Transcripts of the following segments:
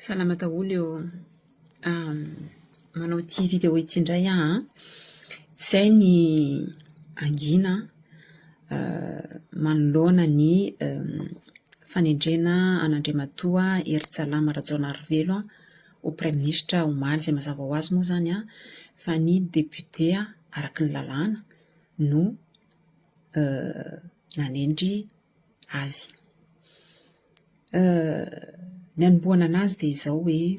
Salama daholo ô! Manao ity vidéo ity indray aho an, tsy hay ny hangina manoloana ny fanendrena an'Andriamatoa Hery-Tsalama Rajaonarivelo ho praiminisitra omaly izay mazava ho azy moa izany an, fa ny député araka ny lalàna no nanendry azy. Ny hanombohana an'azy dia izao hoe,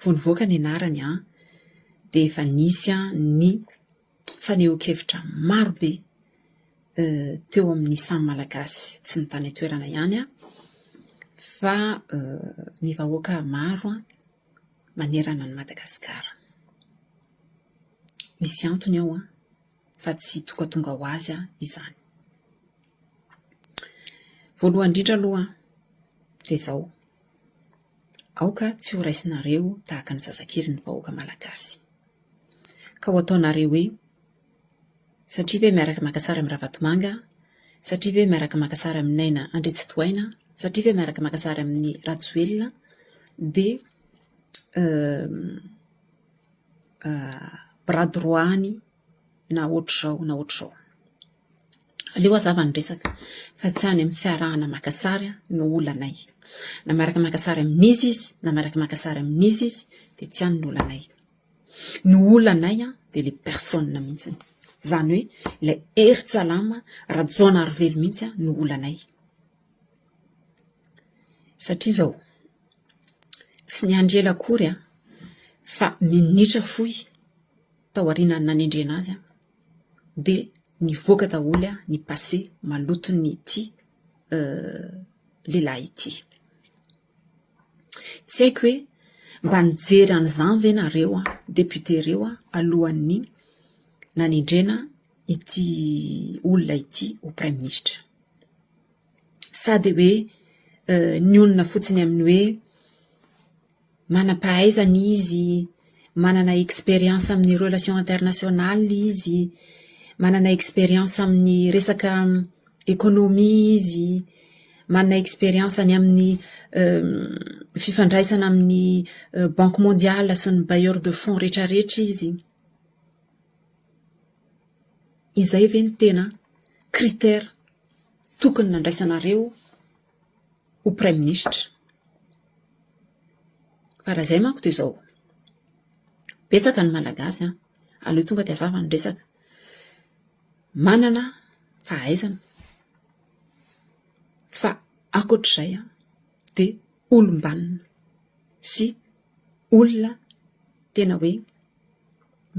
vao nivoaka ny anarany an, dia efa nisy ny fanehoan-kevitra maro be teo amin'ny samy Malagasy, tsy ny tany an-toerana ihany an, fa ny vahoaka maro manerana an'i Madagasikara. Misy antony ao an, fa tsy tongatonga ho azy izany. Voalohany indrindra aloha dia izao, aoka tsy ho raisinareo tahaka ny zazakely ny vahoaka malagasy. Ka ho ataonareo hoe satria ve miaraka maka sary amin'i Ravatomanga, satria ve miaraka maka sary amin'i Naina Andriantsitohaina, satria ve miaraka maka sary amin'i Rajoelina dia bras droit-ny na ohatr'izao na ohatr'izao. Aleo hazava ny resaka fa tsy any amin'ny fiarahana maka sary no olanay. Na miaraka maka sary amin'iza izy na miaraka maka sary amin'iza izy dia tsy any ny olanay. Ny olanay dia ilay personne mihitsy. Izany hoe ilay Hery-Tsalama Rajaonarivelo mihitsy no olanay. Satria izao, tsy niandry ela akory fa minitra fohy taorian'ny nanendrena azy dia nivoaka daholo ny passé maloton'ity lehilahy ity. Tsy haiko hoe mba nijery an'izany ve nareo député ireo alohan'ny nanendrena ity olona ity ho praiminisitra? Sa dia hoe nionona fotsiny amin'ny hoe Manam-pahaizana izy, manana expérience amin'ny relation internationale izy, manana expérience amin'ny resaka économie izy, manana expérience any amin'ny fifandraisana amin'ny banque mondiale sy ny bailleur de fonds rehetrarehetra izy. Izay ve no tena critère tokony nandraisanareo ho praiminisitra. Fa raha izay manko dia izao, betsaka ny Malagasy an, aleo tonga dia hazava ny resaka, manana fahaizana fa ankoatr'izay an, dia olom-banona sy olona tena hoe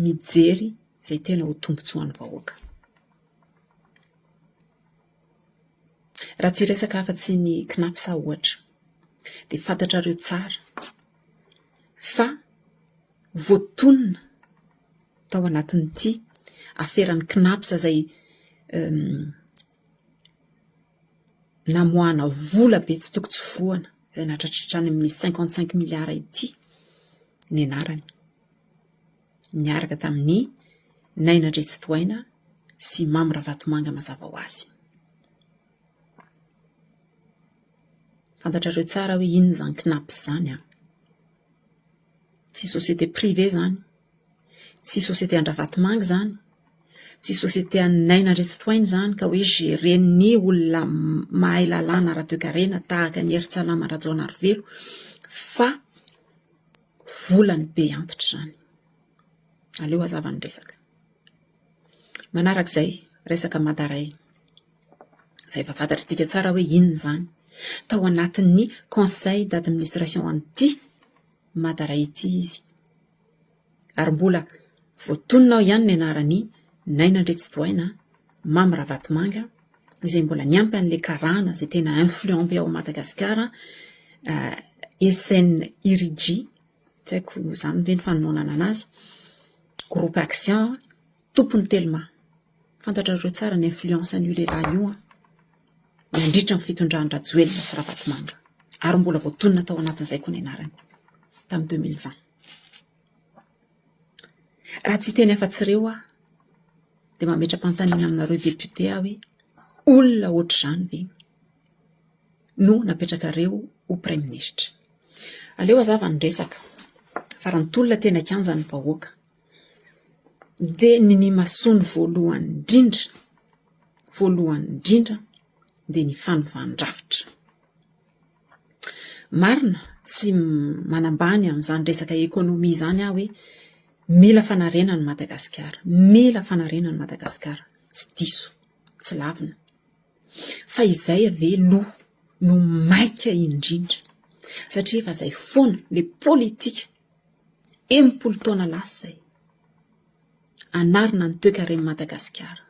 mijery izay tena ho tombontsoan'ny vahoaka. Raha tsy hiresaka afa-tsy ny Cnaps ohatra dia fantatrareo tsara fa voatonona tao anatin'ity aferan'ny Cnaps izay namoahana vola be tsy toko tsy forohana izay nahatratra hatrany amin'ny 55 milliards ity ny anarany. Niaraka tamin'i Naina Andriantsitohaina sy Mamy Ravatomanga mazava ho azy. Fantatrareo tsara hoe inona izany Cnaps izany an! Tsy société privée izany, tsy société an-dRavatomanga izany, tsy société an'i Naina Andriantsitohaina izany ka hoe gérer-n'ny olona mahay lalàna ara-toekarena tahaka an'i Hery-Tsalama Rajaonarivelo fa volan'ny be antitra izany. Aleo hazava ny resaka. Manarak'izay, resaka Madaray, izay efa fantatr'tsika tsara hoe inona izany. Tao anatin'ny conseil d'administration an'ity Madaray ity izy. Ary mbola voatonona ao ihany ny anaran'i Naina Andriantsitohaina, Mamy Ravatomanga, izay mbola niampy an'ilay karana izay tena influent be ao Madagasikara, SN Iriji, tsy haiko izany ve ny fanononana anazy, groupe Axian, tompon'ny Telma. Fantatrareo tsara ny influence an'io lehilahy io nandritra ny fitondran-dRajoelina sy Ravatomanga. Ary mbola voatonona tao anatin'izay koa ny anarany tamin'ny 2020. Raha tsy hiteny afa-tsy ireo aho dia mametra-panontaniana aminareo député aho hoe olona ohatr'izany ve no napetrakareo ho praiminisitra. Aleo hazava ny resaka fa raha ny tolona teny an-kianja ny vahoaka dia ny nimasoany voalohany indrindra, voalohany indrindra dia ny fanovan-drafitra. Marina, tsy manambany amin'izany resaka ekonomia izany aho hoe mila fanarenana i Madagasikara, mila fanarenana i Madagasikara, tsy diso, tsy lavina. Fa izay ve aloha no maika indrindra satria efa izay foana ilay politika 60 taona lasa izay, anarina ny toekaren'i Madagasikara.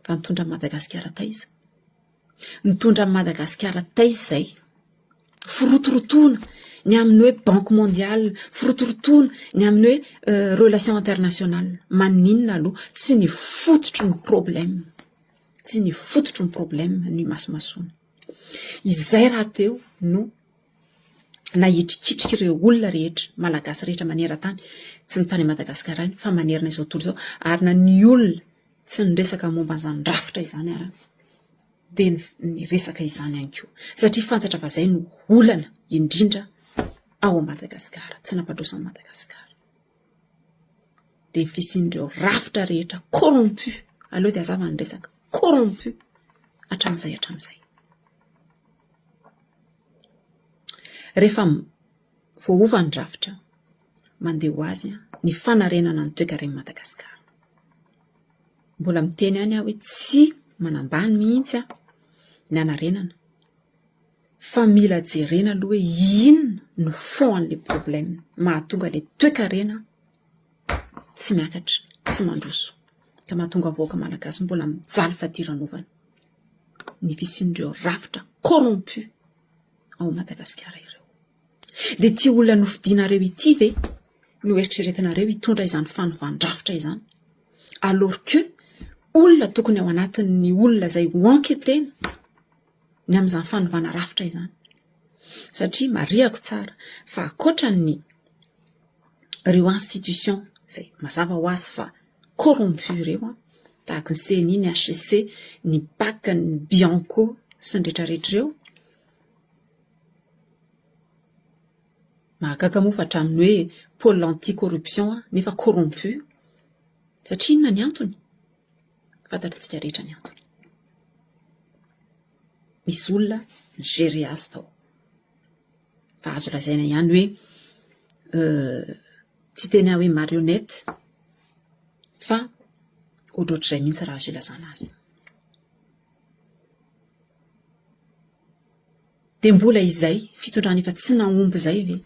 Fa nitondra an'i Madagasikara taiza? Nitondra an'i Madagasikara taiza izay? Firotorotoana ny amin'ny hoe banque mondiale, firotorotoana ny amin'ny hoe relation internationale. Maninona aloha? Tsy ny fototry ny problème, tsy ny fototry ny problème no imasomasoana. Izay rahateo no nahitrikitrika ireo olona rehetra, malagasy rehetra maneran-tany, tsy ny tany Madagasikara ihany fa manerana izao tontolo izao, ary na ny olona tsy niresaka momba an'izany rafitra izany ara dia niresaka izany ihany koa satria fantatra fa izay no olana indrindra ao Madagasikara, tsy nampandroso an'i Madagasikara. Dia ny fisian'ireo rafitra rehetra corrompu, aleo dia hazava ny resaka, corrompu hatramin'izay hatramin'izay. Rehefa voaova ny rafitra, mandeha ho azy ny fanarenana ny toekaren'i Madagasikara. Mbola miteny ihany aho hoe tsy manambany mihitsy aho ny hanarenana fa mila jerena aloha hoe inona no fond an'ilay problème mahatonga ilay toekarena tsy miakatra, tsy mandroso ka mahatonga vahoaka malagasy mbola mijaly fadiranovana ny fisian'ireo rafitra corrompu ao Madagasikara ireo. Dia ity olona nofidianareo ity ve no eritreretinareo hitondra izany fanovan-drafitra izany? Alors que olona tokony ao anatin'ny olona izay ho enquêter-na ny amin'izany fanovana rafitra izany. Satria marihako tsara fa ankoatra ny ireo institutions izay mazava ho azy fa corrompu ireo an, tahaka ny CNI, ny HCC, ny PAC, ny Bianco sy ny rehetra rehetra ireo, Mahagaga moa fa hatramin'ny hoe pôle anti-corruption nefa corrompu, satria inona ny antony? Fantatr'tsika rehetra ny antony. Misy olona ni-gérer azy tao. Fa azo lazaina ihany hoe tsy tena hoe marionnette fa ohatrohatr'izay mihitsy raha azo ilazana azy. Dia mbola izay fitondrana efa tsy nahomby izay ve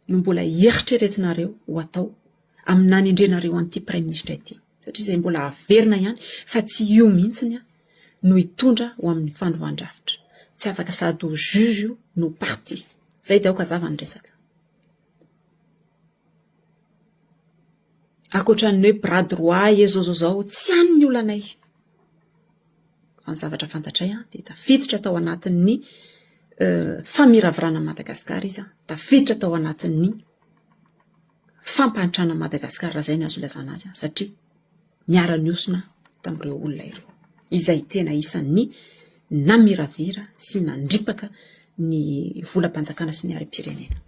no mbola eritreretinareo ho atao amin'ny nanendrenareo an'ity praiminisitra ity? Satria izay mbola averina ihany fa tsy io mihitsy no hitondra ho amin'ny fanovan-drafitra. Tsy afaka sady ho juge io no parti. Izay dia aoka hazava ny resaka. Ankoatran'ny hoe bras droit e zao zao zao, tsy any ny olanay. Fa ny zavatra fantatray dia tafiditra tao anatin'ny famiravirana an'i Madagasikara izy, tafiditra tao anatin'ny fampahantrana an'i Madagasikara raha izay no azo ilazana azy satria niara-nihosona tamin'ireo olona ireo izay tena isan'ny namiravira sy nandripaka ny volam-panjakana sy ny harem-pirenena.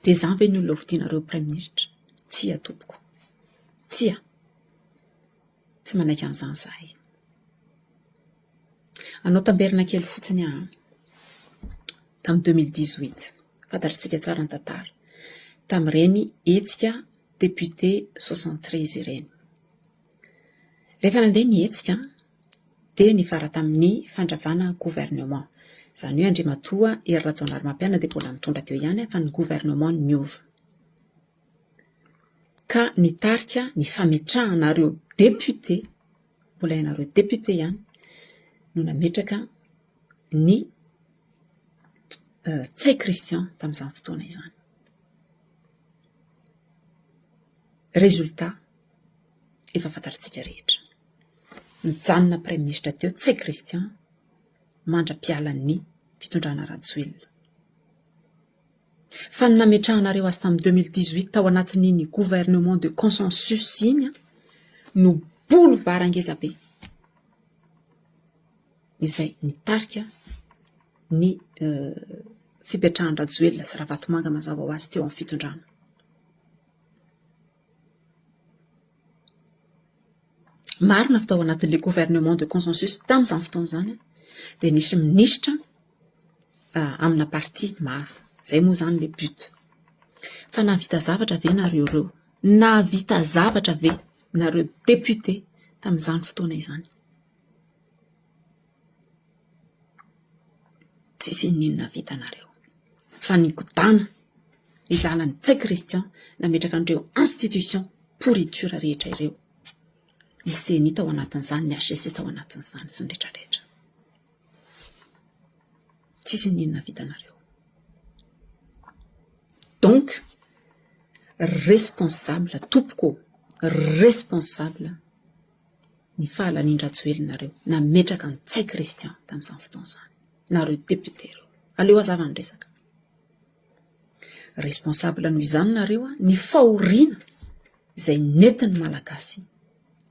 Dia izany ve ny olona hofidianareo praiminisitra? Tsia tompoko, tsia. Tsy manaiky an'izany izahay. Hanao tamberina kely fotsiny aho an. Tamin'ny 2018, fantatritsika tsara ny tantara, tamin'ireny hetsika député 73 ireny. Rehefa nandeha ny hetsika dia niafara tamin'ny fandravana gouvernement. Izany hoe Andriamatoa Hery Rajaonarimampianina dia mbola nitondra teo ihany fa ny gouvernement niova. Ka nitarika ny fametrahana ireo député, mbola ianareo député ihany no nametraka ny Ntsay Christian tamin'izany fotoana izany. Résultat, efa fantatritsika rehetra. Nijanona praiminisitra teo Ntsay Christian mandra-pialan'ny fitondrana Rajoelina. Fa ny nametrahanareo azy tamin'ny 2018 tao anatin'iny gouvernement de consensus iny no boulevard ngeza be. Izay nitarika ny fipetrahan-dRajoelina sy Ravatomanga mazava ho azy teo amin'ny fitondrana. Marina fa tao anatin'ilay gouvernement de consensus tamin'izany fotoana izany dia nisy minisitra amina parti maro. Izay moa izany ilay but. Fa nahavita zavatra ve nareo ireo? Nahavita zavatra ve nareo député tamin'izany fotoana izany? Tsisy n'inon'inona vitanareo fa nigodàna ny lalan'i Ntsay Christian nametraka an'ireo institution pourriture rehetra ireo. Ny ceni tao anatin'izany, ny HCC tao anatin'izany sy ny rehetra rehetra. Tsisy n'inon'inona vitanareo. Donc, responsable tompoko ô, responsable. ny fahalanian-dRajoelina nareo nametraka an'i Ntsay Christian tamin'izany fotoana izany, nareo député ireo. Aleo hazava ny resaka. Responsable noho izany nareo ny fahoriana izay nentin'ny Malagasy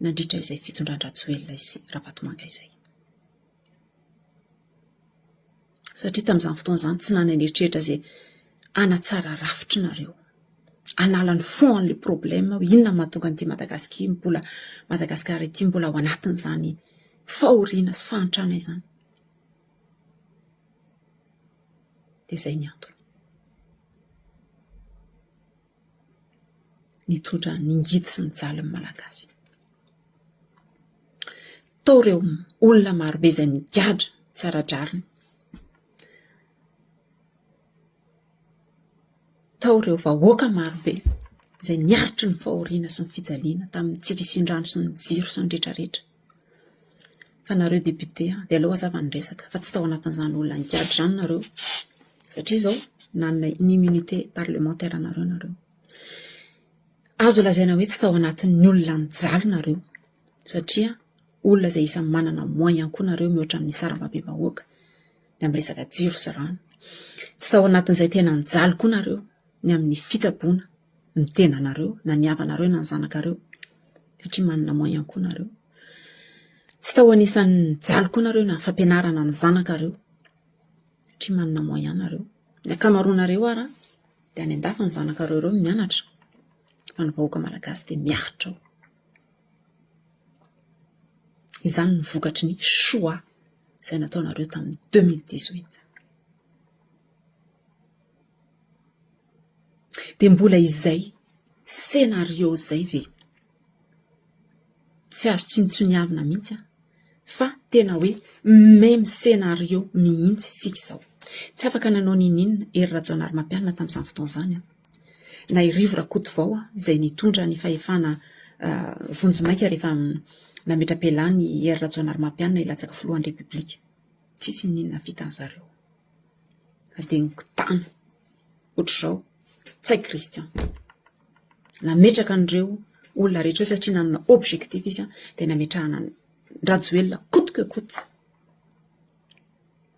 nandritra izay fitondran-dRajoelina sy Ravatomanga izay. Satria tamin'izany fotoana izany tsy nanana eritreritra izay hanatsara rafitra nareo. Hanala ny fond an'ilay problème hoe inona no mahatonga an'ity Madagasikara mbola Madagasikara ity mbola ao anatin'izany fahoriana sy fahantrana izany. Dia izay ny antony. Nitondra ny ngidy sy ny jaly ny Malagasy. Tao ireo olona marobe izay nigadra tsy ara-drariny. Tao ireo vahoaka marobe izay niaritra ny fahoriana sy ny fijaliana tamin'ny tsy fisian-drano sy ny jiro sy ny rehetra rehetra. Fa nareo député dia aleo hazava ny resaka fa tsy tao anatin'izany olona nigadra izany nareo satria izao nanana ny immunité parlementaire anareo nareo. Azo lazaina hoe tsy tao anatin'ny olona nijaly nareo satria olona izay isan'ny manana moyen koa nareo mihoatra amin'ny sarambabem-bahoaka. ny amin'ny resaka jiro sy rano. Tsy tao anatin'izay tena nijaly koa nareo ny amin'ny fitsaboana ny tenanareo na ny havanareo na ny zanakareo satria manana moyen koa nareo. Tsy tao anisan'ny nijaly koa nareo na fampianarana ny zanakareo satria manana moyen nareo. Ny ankamaroanareo ara dia any an-dafy ny zanakareo ireo no mianatra fa ny vahoaka malagasy dia miaritra ao. Izany no vokatry ny choix izay nataonareo tamin'ny 2018. Dia mbola izay scénario izay ve? Tsy azo tsinontsiniavina mihitsy an! Fa tena hoe même scénario mihitsy isika izao. Tsy afaka nanao n'inon'inona Hery Rajaonarimampianina tamin'izany fotoana izany an! Na i Rivo Rakotovao izay nitondra ny fahefana vonjimaika rehefa nametra-pialana i Hery Rajaonarimampianina hilatsaka filohan'ny Repoblika. Tsisy n'inon'inona vitan-dry zareo. Fa dia nikotana ohatr'izao Ntsay Christian. Nametraka an'ireo olona rehetra ireo satria nanana objectif izy dia nametrahana an-dRajoelina coûte que coûte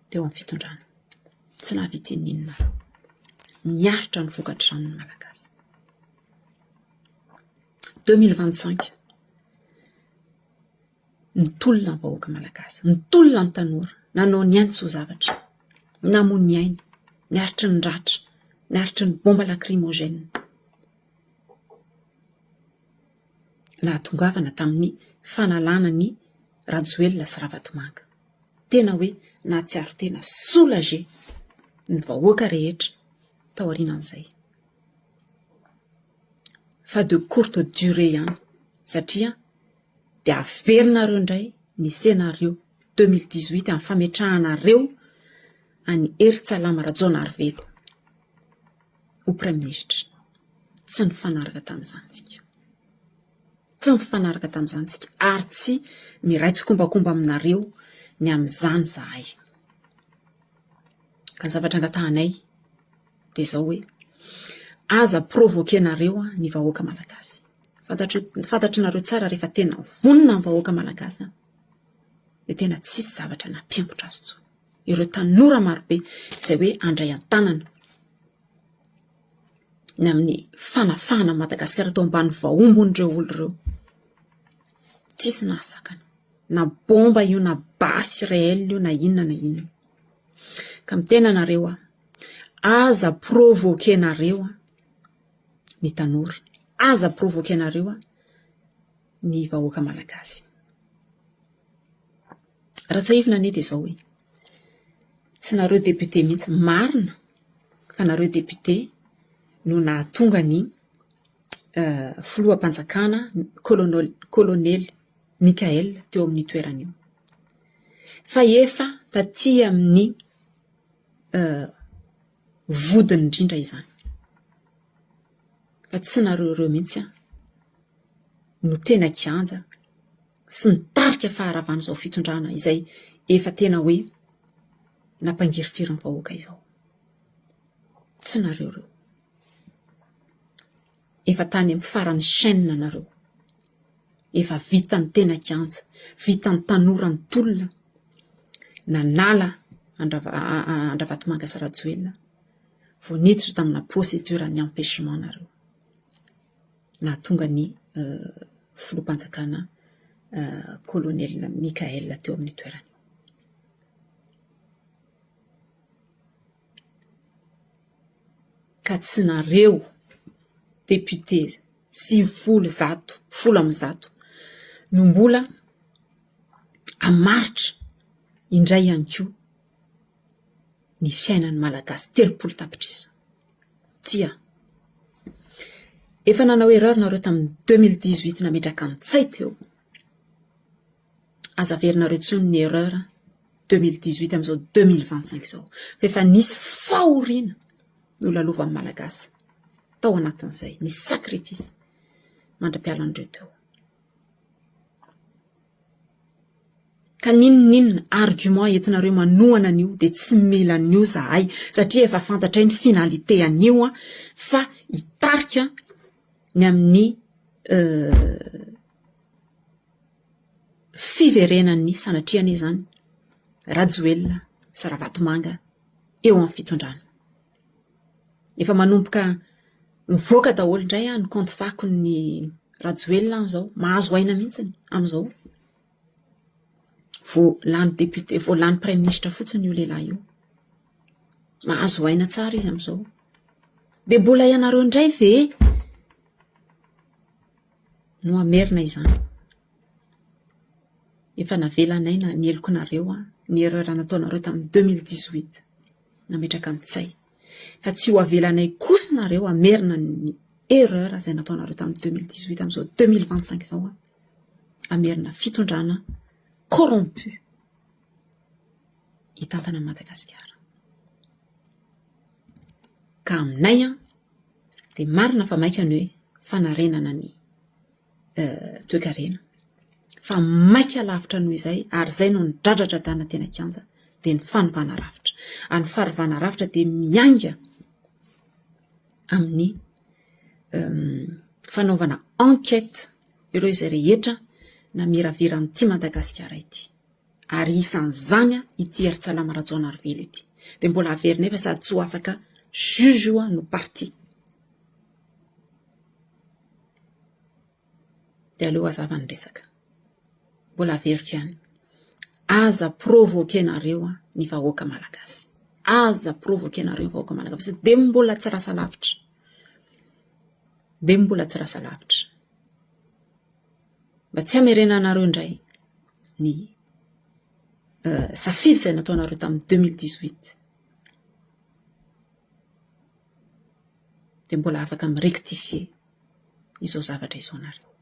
teo amin'ny fitondrana. Tsy nahavita n'inon'inona. Niaritra ny vokatr'izany ny Malagasy. 2025, nitolona ny vahoaka malagasy, nitolona ny tanora, nanao ny ainy tsy ho zavatra, namoy ny ainy, niaritra ny ratra, niaritra ny bomba lacrymogène. Nahatongavana tamin'ny fanalana ny Rajoelina sy Ravatomanga. Tena hoe nahatsiaro tena soulagé ny vahoaka rehetra taorianan'izay. Fa de courte durée ihany satria dia averinareo indray ny scénario 2018 amin'ny fametrahanareo an'i Hery Rajaonarivelo ho praiminisitra. Tsy nifanaraka tamin'izany isika. Tsy nifanaraka tamin'izany isika ary tsy miray tsikombakomba aminareo ny amin'izany izahay. Ka ny zavatra angatahanay dia izao hoe aza provoquer-nareo ny vahoaka malagasy. Fantatro fantatrinareo tsara rehefa tena vonona ny vahoaka malagasy dia tena tsisy zavatra nampiangotra azy intsony. Ireo tanora marobe izay hoe handray an-tanana ny amin'ny fanafahana an'i Madagasikara tao ambany vahombon'ireo olona ireo. Tsisy nahasakana. Na bomba io na basy réel io na inona na inona. Ka miteny anareo aho, aza provoquer-nareo ny tanora, aza provoquer-nareo ny vahoaka malagasy. Raha tsiahivina anie dia izao e, tsy nareo député mihitsy, marina fa nareo député no nahatonga ny filoham-panjakana kolonely Mickaël teo amin'io toerana io. Fa efa taty amin'ny vodiny indrindra izany. Fa tsy nareo ireo mihitsy no tena kianja sy nitarika faharavan'izao fitondrana izay efa tena hoe nampangirifiry ny vahoaka izao. Tsy nareo ireo. Efa tany amin'ny faran'ny chaîne nareo. Efa vita ny tena kianja, vita ny tanora ny tolona, nanala an-dRavatomanga sy Rajoelina vao niditra tamina procédure ny empêchement nareo. Nahatonga ny filoham-panjakana colonel Mickaël teo amin'ny toerany. Ka tsy nareo député 190 110 no mbola hamaritra indray ihany koa ny fiainan'ny Malagasy 30 tapitrisa. Tsia. Efa nanao erreur nareo tamin'ny 2018 nametraka antsay teo. Aza averinareo intsony ny erreur 2018 amin'izao 2025 izao. Fa efa nisy fahoriana nolalovan'ny Malagasy tao anatin'izay, nisy sacrifice mandra-pialan'ireo teo. Ka n'inon'inona argument entinareo manohana an'io dia tsy mila an'io zahay satria efa fantatray ny finalité an'io fa hitarika ny amin'ny fiverenan'ny sanatria anie izany Rajoelina sy Ravatomanga eo amin'ny fitondrana. Efa manomboka mivoaka daholo indray ny kaonty fakon'ny Rajoelina izao, mahazo aina mihitsy amin'izao. Vao lany député, vao lany praiminisitra fotsiny io lehilahy io. Mahazo aina tsara izy amin'izao. Dia mbola ianareo indray ve no hamerina izany? Efa navelanay na ny helokinareo, ny erreur nataonareo tamin'ny 2018 nametraka ny Ntsay. Fa tsy ho avelanay kosa nareo hamerina ny erreur izay nataonareo tamin'ny 2018 amin'izao 2025 izao hamerina fitondrana corrompu hitantana an'i Madagasikara. Ka aminay dia marina fa maika ny hoe fanarenana ny toekarena fa maika lavitra noho izay ary izay no nidradradradana teny an-kianja dia ny fanovana rafitra. Ary ny fanovana rafitra dia miainga amin'ny fanaovana enquête ireo izay rehetra namiravira an'ity Madagasikara ity. Ary isan'izany ity Herintsalama Rajaonarivelo ity. Dia mbola averina efa sady tsy ho afaka juge io no partie. Dia aleo hazava ny resaka. Mbola averiko ihany. Aza provoquer-nareo ny vahoaka malagasy. Aza provoquer-nareo ny vahoaka malagasy. Dia mbola tsy lasa lavitra. Dia mbola tsy lasa lavitra. Mba tsy hamerenanareo indray ny safidy izay nataonareo tamin'ny 2018. Dia mbola afaka mi-rectifier izao zavatra izao nareo.